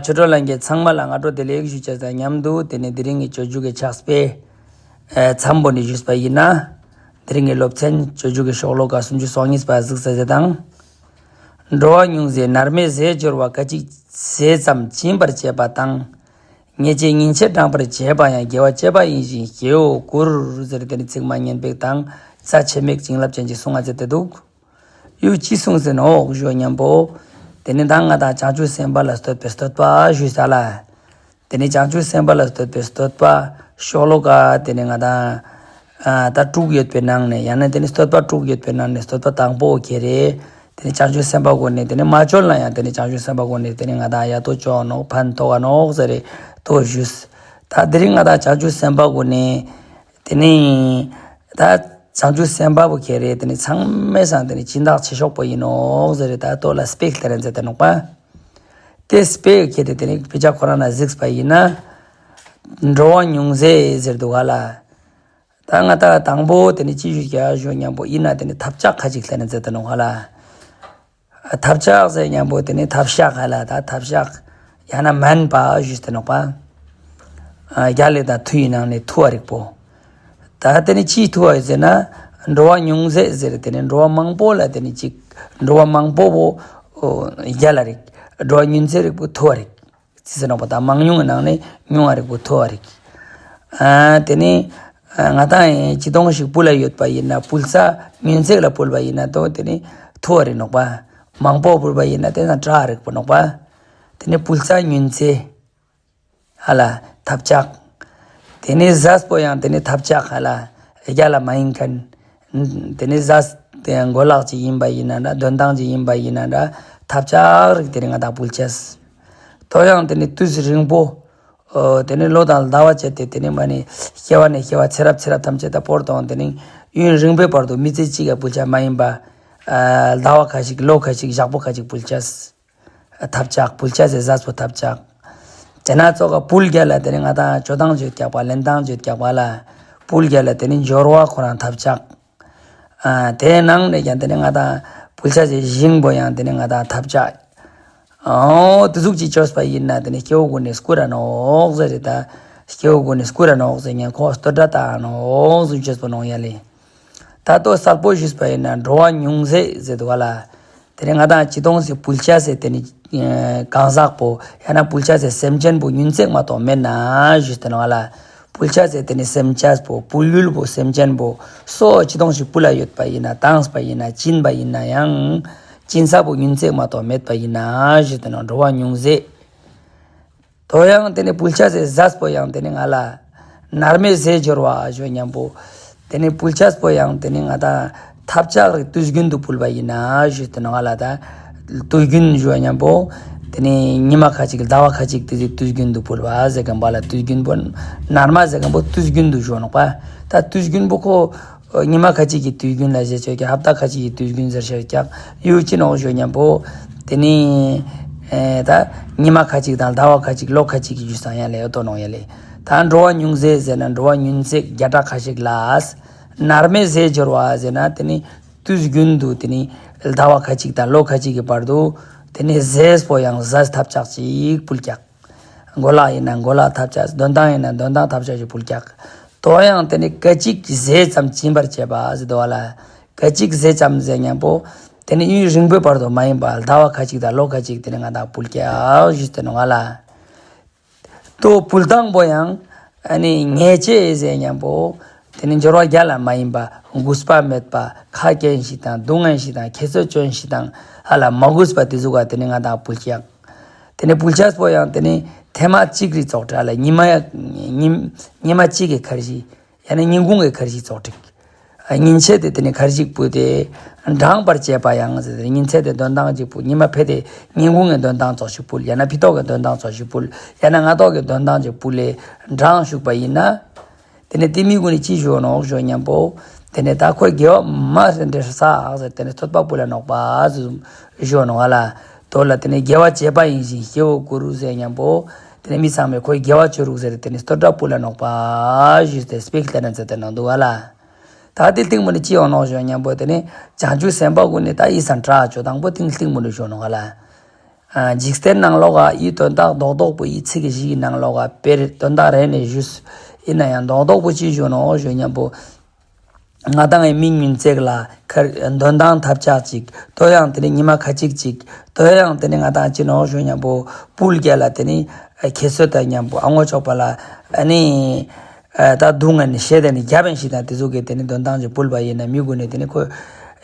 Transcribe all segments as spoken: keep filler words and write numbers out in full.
ཆོས་གྲོགས་ལྷན་རྒྱས་ཚང་མ་ལ་སྔ་དྲོ་བདེ་ལེགས་ཞུ་ཅེས་དང་མཉམ་དུ་དེ་ནེ་དེ་རིང་གི་སྤྱོད་འཇུག་གི་ཕྱག་དཔེ་མཚམས་པོ་ནེ་ཞུས་པ་ཡིན་ན། དེ་རིང་གི་སློབ་ཚན་སྤྱོད་འཇུག་གི་ཤོག་ལོ་ཀ་སུམ་ཅུ་སོ་གཉིས་པ་གཟིགས་ས་ཟེར་དང་། འགྲོ་བ་ཉུང་ཟད་མནར་མེད་ཟས་སྦྱོར་བ། སྐད་ཅིག་ཟས་ཙམ་སྦྱིན་པར་བྱེད་པ་དང་། ཉེས་བྱས་ཉིན་ཕྱེད་འགྲངས་པར་བྱེད་པ་ཡང་། དགེ་བ་སྤྱད་པ་ཡིན་ཞིང་སྐྱེ་བོ་བཀུར། ཟེར་དེ་ནེ་ཚིག་མ་སྙན་པ་དང་རྩ་ཆེ་མེད་བྱིན་རླབས་ཅན་ཅིག་གསུངས་ཏེ་འདུག་ཡུ་ཅི་གསུངས་ཟེར་ནོག་ཞུ་མཉམ་པོ། དེ་ནེ་ད་ང་དང་བྱང་ཆུབ་སེམས་དཔའ་ལ་བསྟོད་པའི་བསྟོད་པ་ཞུས་ས་ལ། དེ་ནེ་བྱང་ཆུབ་སེམས་དཔའ་ལ་བསྟོད་པའི་བསྟོད་པ་ཤོ་ལོ་ཀ་དེ་ནེ་ང་དང་ད་དྲུག་ཡོད་པའི་ནང་ནེ་ཡང་ན་དེ་ནེ་བསྟོད་པ་དྲུག་ཡོད་པའི་ནང་ནེ་བསྟོད་པ་དང་པོ་ཁྱེར་རེ། དེ་ནེ་བྱང་ཆུབ་སེམས་དཔའ་གུན་ནི་དེ་ནེ་མ་བཅོལ་ན་ཡང་དེ་ནེ་བྱང་ཆུབ་སེམས་དཔའ་གུན་ནི་དེ་ནེ་ང་དང་ཡ་ཏོ་ཅོ་ནོག་ཕན་ཐོགས་ནོག་ཟེར་རེ་ཏོ་ཞུས། ད་དེ་རིང་ང་དང་བྱང་ཆུབ་སེམས་དཔའ་གུན་ནི་དེ་ནེ་ད་བྱང་ཆུབ་སེམས་དཔའ་བོ་ཁྱེར་རེ་དེ་ནེ་ཚང་མའི་སང་དེ་ནེ་སྦྱིན་བདག་ཆེ་ཤོས་པོ་ཡིན་ནོག་ཟེར་རེ་ད་ཏོ་ལ་དཔེ་ལྟ་རན་ཟེར་ཏེ་ནོག་པ། དེ་དཔེ་ཁྱེར་རེ་དེ་ནེ་དཔེ་ཆ་ཁོ་རང་ན་གཟིགས་པ་ཡིན་ན། འགྲོ་བ་ཉུང་ཟད་ཟེར་འདུག་ག་ལ། ད་ང་དང་དང་པོ་དེ་ནེ་ཅི་ཞུ་ཀྱག་ཞུ་མཉམ་པོ་ཡིན་ན་དེ་ནེ་ཐབས་ཆག་ཁ་ཅིག་ལྟ་ན་ཟེར་ཏེ་ནོག་ག་ལ། ཐབས་ཆག་ཟེར་མཉམ་པོ་དེ་ནེ་ཐབས་ཤག་ག་ལ། ད་ཐབས་ཤག་ཡང་ན་དམན་པ་ཞུས་ཏེ་ནོག་པ། རྒྱལ་ལ་དང་མཐུ་ཡི་ནང་ནེ་ཐུ་བ་རིག་པོ། ད་དེ་ནེ་ཅི་ཐུ་བ་ཟེར་ན། འགྲོ་བ་ཉུང་ཟད་ཟེར་དེ་ནེ་འགྲོ་བ་མང་པོ་ལ་དེ་ནེ་ཅིག་འགྲོ་བ་མང་པོ་བོ་རྒྱལ་ལ་རིག་འགྲོ་བ་ཉུང་ཟད་རིག་པོ་ཐུ་བ་རིག་ཅི་ཟེར་ནོག་པ་ད་མང་ཉུང་གི་ནང་ནེ་ཉུང་བ་རིག་པོ་ཐུ་བ་རིག་ཨ་དེ་ནེ་ང་དང་ཡང་ཅི་དོང་ཞིག་ཕུལ་ལ་ཡོད་པ་ཡིན་ན་ཕུལ་ས་ཉུང་ཟད་ལ་ཕུལ་བ་ཡིན་ན་ཏོ་དེ་ནེ་ཐུ་བ་རིག་ནོག་པ། མང་པོ་ཕུལ་བ་ཡིན་ན་དེ་ན་དྲག་རིག་པོ་ནོག་པ། དེ་ནེ་ཕུལ་ས་ཉུང་ཟད་ཧ་ལ་ཐབས་ཆག་དེ་ནེ་ཟས་པོ་ཡང་དེ་ནེ་ཐབས་ཆག་ཧ་ལ་རྒྱལ་ལ་མ་ཡིན་མཁན། དེ་ནེ་ཟས་དེ་ཡང་གོ་ལག་ཅིག་ཡིན་པ་ཡིན་ན་འདྲ་དོན་ཐང་ཅིག་ཡིན་པ་ཡིན་ན་འདྲ་ཐབས་ཆག་རིག་དེ་ནེ་ང་དང་ཕུལ་ཅེས། ཏོ་ཡང་དེ་ནེ་དུས་རིང་པོ། ཨོ་དེ་ནེ་ལོ་དང་ཟླ་བ་བྱས་ཏེ་དེ་ནེ་མ་ནེ་སྐྱེ་བ་ནེ་སྐྱེ་བ་ཚེ་རབས་ཚེ་རབས་ཐམས་ཅད་ད་བོར་དང་དེ་ནེ་ཡུན་རིང་པོའི་བར་དུ་མི་ཚེ་གཅིག་ག་ཕུལ་ཆ་མ་ཡིན་པ། ཟླ་བ་ཁ་ཅིག་ལོ་ཁ་ཅིག་ཞག་པོ་ཁ་ཅིག་ཕུལ་ཆ། ཐབས་ཆག་ཕུལ་ཆ་ཟེར་ཟས་པོ་ཐབས་ཆག་དེ་ན་ཙོགས་ཀ་ཕུལ་རྒྱ་ལ་དེ་ནེ་ང་དང་ཅོ་སྟངས་ཅོ་རྒྱག་པ་ལེན་སྟངས་ཅོ་རྒྱག་པ་ལ། ཕུལ་རྒྱ་ལ་དེ་ནེ་སྦྱོར་བ་ཁོ་རང་ཐབས་ཆག་ཨ་དེའི་ནང་ནེ་ཀྱང་དེ་ནེ་ང་དང་ཕུལ་ཆ་ཟེར་ཞིང་པོ་ཡང་དེ་ནེ་ང་དང་ཐབས་ཆག་ཨོ་དེ་ཟུག་ཅིག་ཅོས་པ་ཡིན་ན་དེ་ནེ་སྐྱེ་བོ་གུན་ནི་སྐུར་ར་ནོག་ཟེར་རེ་ད། སྐྱེ་བོ་གུན་ནི་སྐུར་ར་ནོག་ཟེར་ཉན་ཁོ་བསྟོད་སྒྲ་ད་ནོག་ཟེར་ཅོས་པོ་ནོག་ཡ་ལེ། ད་ལྟོ་གསལ་པོ་ཞུས་པ་ཡིན་ན་འགྲོ་བ་ཉུང་ཟད་ཟེར་འདུག་ག་ལ། དེ་ནེ་ང་དང་ཅི་དོང་ཟེར་ཕུལ་ཆ་ཟེར་དེ་ནེ་གང་ཟག་པོ་ཡང་ན་ཕུལ་ཆ་ཟེར་སེམས་ཅན་པོ་ཉུང་ཟད་མ་གཏོགས་མེད་ན་ཞུས་ཏེ་ནོག་ག་ལ། ཕུལ་ཆ་ཟེར་དེ་ནེ་སེམས་ཅན་པོ་ཕུལ་ཡུལ་པོ་སེམས་ཅན་པོ་སོ་ཅི་དོང་ཞིག་ཕུལ་ལ་ཡོད་པ་ཡིན་ན་བཏང་པ་ཡིན་ན་བྱིན་པ་ཡིན་ན་ཡང་བྱིན་ས་པོ་ཉུང་ཟད་མ་གཏོགས་མེད་པ་ཡིན་ན་ཞུས་ཏེ་ནོག་འགྲོ་བ་ཉུང་ཟད། ཏོ་ཡང་དེ་ནེ་ཕུལ་ཆ་ཟེར་ཟས་པོ་ཡང་དེ་ནེ་ང་ལ་མནར་མེད་ཟས་སྦྱོར་བ་ཞུ་མཉམ་པོ། དེ་ནེ་ཕུལ་ཆ་པོ་ཡང་དེ་ནེ་ང་དང་ཐབས་ཆག་རིག་དུས་རྒྱུན་དུ་ཕུལ་བ་ཡིན་ན་ཞུས་ཏེ་ནོག་ག་ལ། ད་དུས་རྒྱུན་ཞུ་མཉམ་པོ། དེ་ནེ་ཉི་མ་ཁ་ཅིག་ཟླ་བ་ཁ་ཅིག་དེ་ཟུག་དུས་རྒྱུན་དུ་ཕུལ་བ་ཟེར་མཁན་པོ་ལ་དུས་རྒྱུན་པོ་མནར་མ་ཟེར་མཁན་པོ་དུས་རྒྱུན་དུ་ཞུ་ནོག་པ། ད་དུས་རྒྱུན་པོ་ཁོ། ཉི་མ་ཁ་ཅིག་གི་དུས་རྒྱུན་ལ་ཟེར་ཆོག་ཀྱག་ཧབ་ཏ་ཁ་ཅིག་གི་དུས་རྒྱུན་ཟེར་ཆོག་ཀྱག་ཡུ་ཅི་ནོག་ཞུ་མཉམ་པོ། དེ་ནེ་ཨེ་ད་ཉི་མ་ཁ་ཅིག་དང་ཟླ་བ་ཁ་ཅིག་ལོ་ཁ་ཅིག་གི་ཞུ་སང་ཡ་ལེ་ཡོད་དོ་ནོག་ཡ་ལེ། ད་འགྲོ་བ་ཉུང་ཟད་ཟེར་ན་འགྲོ་བ་ཉུང་ཟད་བརྒྱ་ཕྲག་ཁ་ཅིག་ལ། མནར་མེད་ཟས་སྦྱོར་བ་ཟེར་ན་དེ་ནེ་དུས་རྒྱུན་དུ་དེ་ནེ་ཟླ་བ་ཁ་ཅིག་དང་ལོ་ཁ་ཅིག་གི་བར་དུ་དེ་ནེ་ཟས་པོ་ཡང་ཟས་ཐབས་ཆག་ཅིག་ཕུལ་ཀྱག་གོ་ལག་ཡིན་ན་གོ་ལག་ཐབས་ཆག་དོན་ཐང་ཡིན་ན་དོན་ཐང་ཐབས་ཆག་ཅིག་ཕུལ་ཀྱག་ཏོ་ཡང་དེ་ནེ་སྐད་ཅིག་ཟས་ཙམ་སྦྱིན་པར་བྱེད་པ་ཟེར་འདུག་ག་ལ། སྐད་ཅིག་ཟས་ཙམ་ཟེར་མཉམ་པོ། དེ་ནེ་ཡུན་རིང་པོའི་བར་དུ་མ་ཡིན་པ་ཟླ་བ་ཁ་ཅིག་དང་ལོ་ཁ་ཅིག་དེ་ནེ་ང་དང་ཕུལ་ཀྱག་ཞུས་ཏེ་ནོག་ག་ལ། ཏོ་ཕུལ་སྟངས་པོ་ཡང་ཨ་ནི་ཉེས་བྱས་ཟེར་མཉམ་པོ། དེ་ནེ་སྦྱོར་བ་རྒྱལ་ལ་མ་ཡིན་པ་གུས་པ་མེད་པ་ཁ་སྐྱེངས་ཤིག་དང་སྡུག་བསྔལ་ཤིག་དང་ཁྱད་གསོད་ཅོ་ཤིག་དང་ཧ་ལ་མ་གུས་པ་དེ་ཟུག་ག་དེ་ནེ་ང་དང་ཕུལ་ཀྱག་དེ་ནེ་ཕུལ་ཆ་པོ་ཡང་དེ་ནེ་ཐེངས་མ་གཅིག་རེ་ཙོགས་ཀྲ་ལ་ཉི་མ་ཉི་ཉི་མ་གཅིག་གི་ཁར་ཞིག་ཡང་ན་ཉིན་གུང་གི་ཁར་ཞིག་ཙོགས་ཀྲིག་ཉིན་ཕྱེད་དེ་དེ་ནེ་ཁར་ཞིག་ཕུལ་ཏེ་འགྲངས་པར་བྱེད་པ་ཡང་ཟེར་ཏེ་ཉིན་ཕྱེད་དེ་དོན་ཐང་ཅིག་ཕུལ། ཉི་མ་ཕེད་དེ་ཉིན་གུང་གི་དོན་ཐང་ཙོགས་ཤིག་ཕུལ། ཡང་ན་ཕི་ཏོག་གི་དོན་ཐང་ཙོགས་ཤིག་ཕུལ། ཡང་ན་སྔ་ཏོག་གི་དོན་ཐང་ཅིག་ཕུལ་ལེ་འགྲངས་བཅུག་པ་ཡིན་ན། དེ་ནེ་དེ་མི་གུན་ནི་ཅི་ཞུ་ནོག་ཞུ་མཉམ་པོ། དེ་ནེ་ད་ཁོའི་དགེ་བ་མ་རེ་འདྲེ་ས་ཟེར་དེ་ནེ་བསྟོད་པ་ཕུལ་ལ་ནོག་པ་ཟེར་ཞུ་ནོག་ག་ལ། དོ་ལ་དེ་ནེ་དགེ་བ་སྤྱད་པ་ཡིན་ཞིང་སྐྱེ་བོ་བཀུར་ཟེར་མཉམ་པོ། དེ་ནེ་མི་ཚང་མས་ཁོའི་དགེ་བ་ཅོ་རུག་ཟེར་དེ་ནེ་བསྟོད་སྒྲ་ཕུལ་ལ་ནོག་པ་ཞུས་ཏེ་དཔེ་ལྟ་ན་མཛད་དེ་ནོག་འདུག་ག་ལ། ད་དེ་སྟིང་མོ་ནེ་ཅི་ཡོང་ནོག་ཞུ་མཉམ་པོ་དེ་ནེ་བྱང་ཆུབ་སེམས་དཔའ་གུན་ནི་ད་ཡིད་སང་དྲག་ཅོ་དང་པོ་སྟིང་སྟིང་མོ་ནེ་ཞུ་ནོག་ག་ལ། ཨ་འཇིག་རྟེན་ནང་ལོགས་ཀ་འི་དོན་དག་རྡོག་རྡོག་པོ་འི་ཚིག་གི་ཞིག་གི་ནང་ལོགས་ཀ་དཔེར་དོན་དག་རེ་ནས་ཞུས། ཨིན་ན་ཡང་རྡོག་རྡོག་པོ་ཅི་ཞུ་ནོག་ཞུ་ཉམ་པོ། ང་དང་ངི་མིག་མིན་བརྩེགས་ལ་ཁར་འདོན་ཐང་ཐབས་ཆག་ཅིག། དོ་ཡང་དེ་ནི་ཉི་མ་ཁ་ཅིག་ཅིག། དོ་ཡང་དེ་ནི་ང་དང་ཅི་ནོག་ཞུ་ཉམ་པོ་པུལ་རྒྱ་ལ་དེ་ནི་ཁྱད་གསོད་དང་ཉམ་པོ་ཨ་ངོ་ཆོག་པ་ལ་ཨ་ནི་ཨ་ད་རྡུང་ངན་ནི་ཤེས་དེ་ནི་རྒྱབ་བན་ཤི་དང་དེ་ཟུག་གི་དེ་ནི་འདོན་ཐང་ཅིག་པུལ་བ་ཨིན་ན་མི་གུན་ནི་དེ་ནི་ཁོ་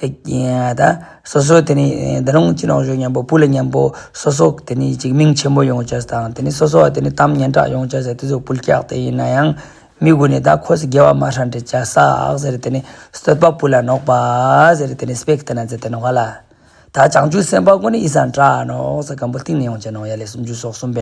ཨ་ད་སོ་སོ་དེ་ནི་ད་རུང་ཅི་ནོག་ཞུ་ཉམ་པོ་པུལ་ལ་ཉམ་པོ་སོ་སོ་དེ་ནི་ཅིག་མིང་ཆེན་པོ་ཡོང་ཅེས་དང་དེ་ནི་སོ་སོ་དེ་ནི་གཏམ་སྙན་གྲགས་ཡོང་ཅེས་དེ་ཟུག་པུལ་རྒྱག་དེ་ཨིན་ན་ཡང་། མི་གུན་ནི་ད་ཁོས་དགེ་བ་མ་ཧྲན་ཏེ་ཅ་སག་ཟེར་དེ་ནི་བསྟོད་པ་ཕུལ་ལ་ནོག་པ་ཟེར་དེ་ནི་སྤེག་དེ་ན་ཟེར་དེ་ནོག་ལ། ད་བྱང་ཆུབ་སེམས་དཔའ་གུན་ནི་འི་སང་དྲག་ནོག་ཟེར་སྐམ་པོ་སྟིང་ནེ་ཡོང་ཅེས་ནོག་ཡ་ལེ། སུམ་ཅུ་སོ་གསུམ་པའི།